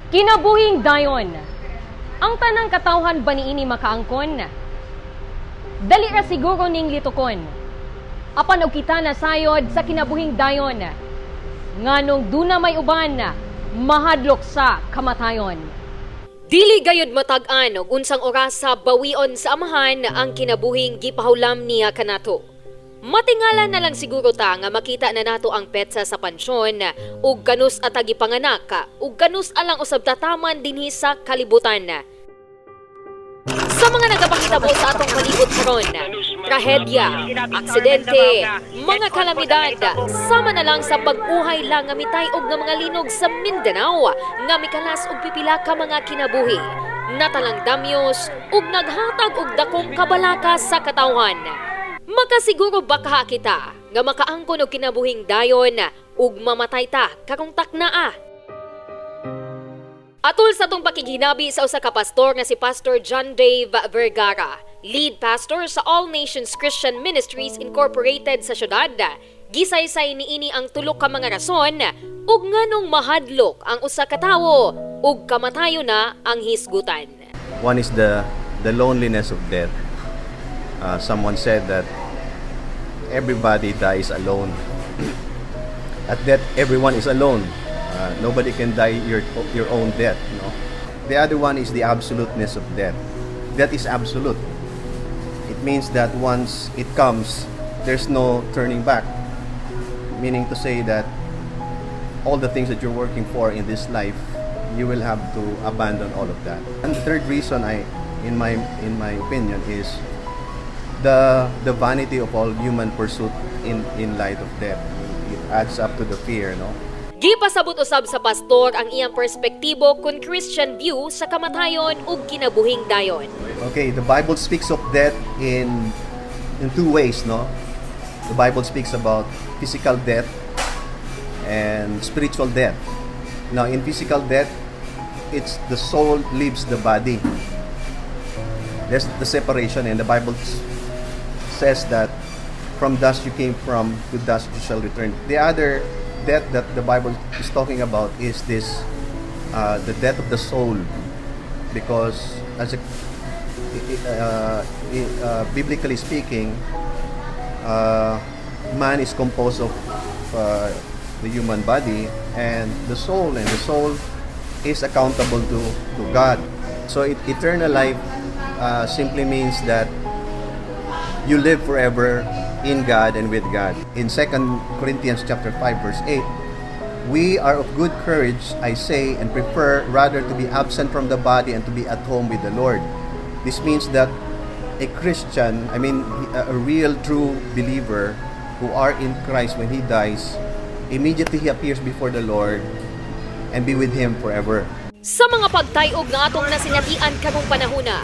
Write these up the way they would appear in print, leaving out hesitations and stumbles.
Kinabuhing dayon. Ang tanang katawhan ba niini makaangkon? Dali ra siguro ning litukon. Apan og kita nasayod sa kinabuhing dayon. Nganong duna may uban, mahadlok sa kamatayon. Dili gayud matag-an og unsang orasa bawion sa Amahan ang kinabuhing gipahulam niya kanato. Matingala na lang siguro ta nga makita na nato ang petsa sa pansyon ug kanus ata gipanganak ug kanus alang usab tataman dinhi sa kalibutan. Sa mga nagapangitabo sa atong palibot karon, trahedya, aksidente, mga kalamidad, sama na lang sa pag-uhay lang nga mitay-og nga mga linog sa Mindanao nga mikalas og pipila ka mga kinabuhi. Natalang damyos ug naghatag og dakong kabalaka sa katawhan. Makasiguro ba kaha kita nga makaangkon og kinabuhing dayon ug mamatay ta karong taknaa? Atol sa atong pakighinabi sa usa ka pastor nga si Pastor John Dave Vergara, lead pastor sa All Nations Christian Ministries Incorporated sa syudad, gisaysay niini ang tulo ka mga rason ug nganong mahadlok ang usa ka tawo ug kamatayon na ang hisgutan. One is the loneliness of death. Someone said that everybody dies alone. At death, everyone is alone. Nobody can die your own death. No? The other one is the absoluteness of death. Death is absolute. It means that once it comes, there's no turning back. Meaning to say that all the things that you're working for in this life, you will have to abandon all of that. And the third reason, I, in my opinion, is the vanity of all human pursuit in light of death. It adds up to the fear, no? Gipasabot usab sa pastor ang iyang perspektibo kun Christian view sa kamatayon ug kinabuhing dayon. Okay, the Bible speaks of death in two ways, no? The Bible speaks about physical death and spiritual death. Now, in physical death, it's the soul leaves the body. There's the separation, and the Bible says that from dust you came from, to dust you shall return. The other death that the Bible is talking about is this the death of the soul, because as a biblically speaking, man is composed of the human body and the soul, and the soul is accountable to God. So eternal life simply means that you live forever in God and with God. In 2 Corinthians chapter 5 verse 8, "We are of good courage, I say, and prefer rather to be absent from the body and to be at home with the Lord." This means that a Christian, I mean, a real true believer who are in Christ, when he dies, immediately he appears before the Lord and be with Him forever. Sa mga pagtayog nga atong nasinatian karong panahona,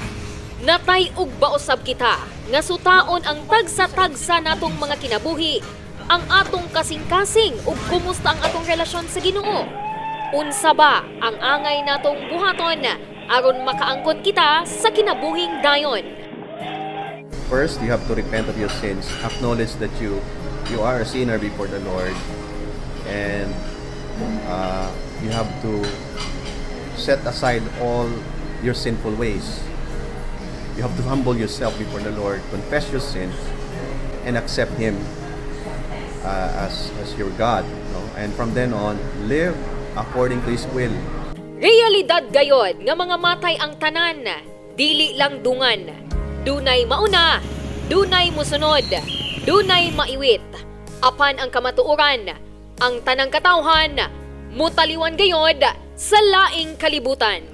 natay-og ba usab kita nga sutaon ang tagsa-tagsa natong mga kinabuhi, ang atong kasing-kasing ug kumusta ang atong relasyon sa Ginoo? Unsa ba ang angay natong buhaton aron makaangkon kita sa kinabuhing dayon? First, you have to repent of your sins, acknowledge that you are a sinner before the Lord, and you have to set aside all your sinful ways. You have to humble yourself before the Lord, confess your sins, and accept Him as your God. No? And from then on, live according to His will. Realidad gayod nga mga matay ang tanan, dili lang dungan. Dunay mauna, dunay musunod, dunay maiwit. Apan ang kamatuoran, ang tanang katawhan, mutaliwan gayod sa laing kalibutan.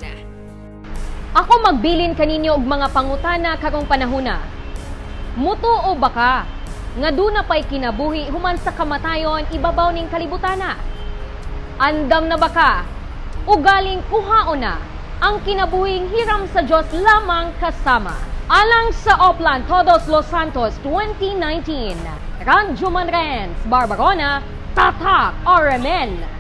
Ako magbilin kaninyo og mga pangutana karong panahona. Mutuo ba ka nga duna pay kinabuhi human sa kamatayon ibabaw ning kalibutana? Andam na ba ka ugaling kuhaon na ang kinabuhing hiram sa Dios lamang kasama? Alang sa Oplan Todos Los Santos 2019, Ranjuman Renz, Barbarona, Tatak RMN.